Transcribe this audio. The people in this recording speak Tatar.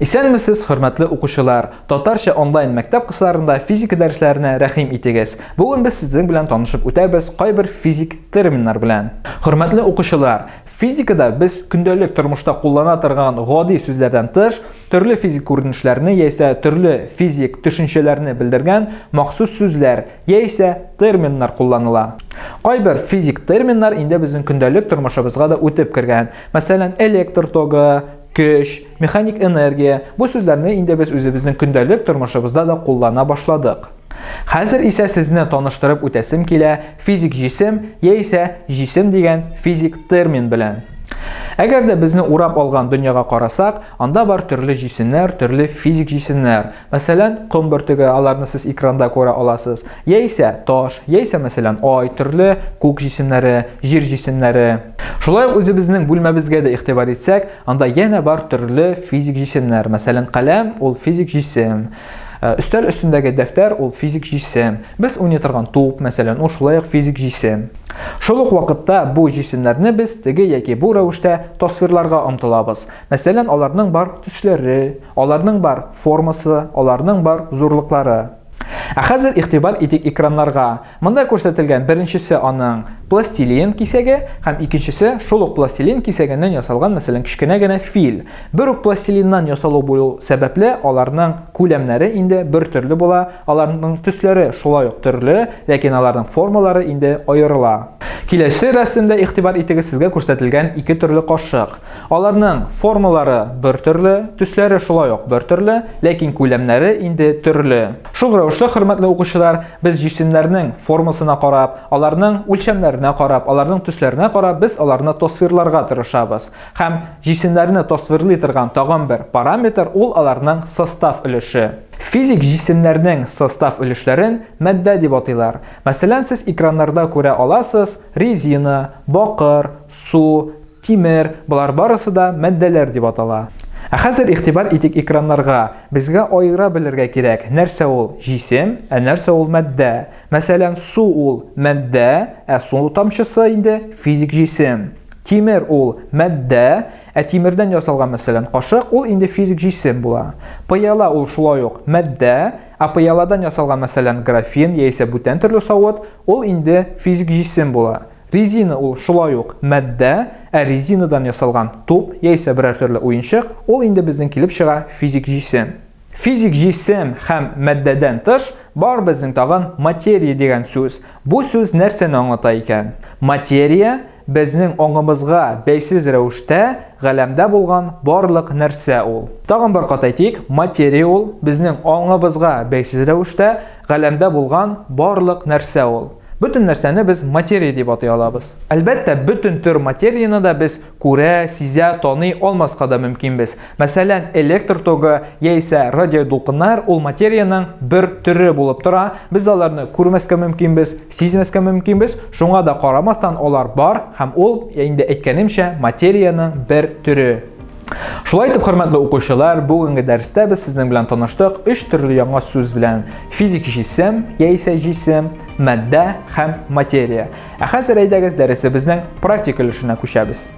Исәнмесез, хөрмәтле укучылар! Татарча онлайн мәктәп кысаларында физика дәресләренә рәхим итегез. Бүген без сезнең белән танышып үтәбез кайбер физик терминнар белән. Хөрмәтле укучылар, физикада без көндәлек тормышта куллана торган гади сүзләрдән тыш, төрле физик күренешләрне яисә төрле физик төшенчәләрне белдергән махсус сүзләр яисә терминнар кулланыла. Кайбер физик терминнар инде безнең көндәлек тормышыбызга да үтеп кергән. Мәсәлән, электр тогы, көч, механик энергия. Бу сүзләрне инде без үзебезнең көндәлек тормышыбызда да куллана башладык. Хәзер исә сезне таныштырып үтәсем килә физик җисем яисә җисем дигән физик термин белән. Әгәр дә безне урап алган дөньяга карасак, анда бар төрле җисемнәр, төрле физик җисемнәр. Мәсәлән, ком бөртеге, аларны сез экранда күрә аласыз. Яисә таш, яисә, мәсәлән, ай, төрле күк җисемнәре, җир җисемнәре. Шулай ук үзебезнең бүлмәбезгә дә игътибар итсәк, анда янә бар төрле физик җисемнәр. Мәсәлән, каләм ул физик җисем. Өстәл өстендәге дәфтәр ул физик җисем. Без уйный торган туп, мәсәлән, ул шулай ук физик җисем. Шул ук вакытта бу җисемнәрне без теге яки бу рәвештә тасвирларга омтылабыз. Мәсәлән, аларның бар төсләре, аларның бар формасы, аларның бар зурлыклары. Ә хәзер игътибар итик экраннарга. Монда күрсәтелгән беренчесе аның пластилин кисәге һәм икенчесе шул ук пластилин кисәгеннән ясалган, мәсәлән, кечкенә генә фил. Бер үк пластилиннан ясалу булу сәбәпле, аларның күләмнәре инде бер төрле була, аларның төсләре шулай ук төрле, ләкин аларның формалары инде аерыла. Киләсе рәсемдә игътибар итегез, сезгә күрсәтелгән ике төрле кашык. Аларның формалары бер төрле, төсләре шулай ук бер төрле, ләкин күләмнәре инде төрле. Шул рәвешле, хөрмәтле укучылар, без җисемнәрнең формасына карап, аларның үлчәмнәренә карап, аларның төсләренә карап, без аларны тасвирларга тырышабыз. Һәм җисемнәрне тасвирлый торган тагын бер параметр ул аларның состав өлеше. Физик җисемнәрнең состав өлешләрен матдә дип атыйлар. Мәсәлән, сез экраннарда күрә аласыз, резина, бакыр, су, тимер, болар барысы да матдәләр дип атала. Ә хәзер игътибар итик экраннарга. Безгә аера белергә кирәк, нәрсә ул җисем, ә нәрсә ул матдә. Мәсәлән, су ул матдә, ә су тамчысы инде физик җисем. Тимер ул матдә, ә тимердән ясалган, мәсәлән, кашык ул инде физик җисем була. Пыяла ул шулай ук матдә, ә пыяладан ясалган, мәсәлән, графин яисә бүтән төрле савыт ул инде физик җисем була. Резина ул шулай ук матдә, ә резинадан ясалган туп яисә берәр төрле уенчык, ул инде безнең килеп чыга физик җисем. Физик җисем һәм матдәдән тыш бар безнең тагын материя дигән сүз. Бу сүз нәрсәне аңлата икән? Материя безнең аңыбызга бәйсез рәвештә галәмдә булган барлык нәрсә ул. Тагын бер кат әйтик, материя ул безнең аңыбызга бәйсез рәвештә галәмдә булган барлык нәрсә ул. Бөтен нәрсәне без материя дип атый алабыз. Әлбәттә, бөтен төр материяне дә без күрә, сизә, таный алмаска да мөмкинбез. Мәсәлән, электр тогы яисә радиодулкыннар ул материянең бер төре булып тора. Без аларны күрмәскә мөмкинбез, сизмәскә мөмкинбез. Шуңа да карамастан алар бар һәм ул, инде әйткәнемчә, материянең бер төре. Шулай итеп, хөрмәтле укучылар, бүгенге дәрестә без сезнең белән таныштык өч төрле яңа сүз белән: физик җисем яисә җисем, матдә һәм материя. Ә хәзер әйдәгез дәресебезнең практик өлешенә күчәбез.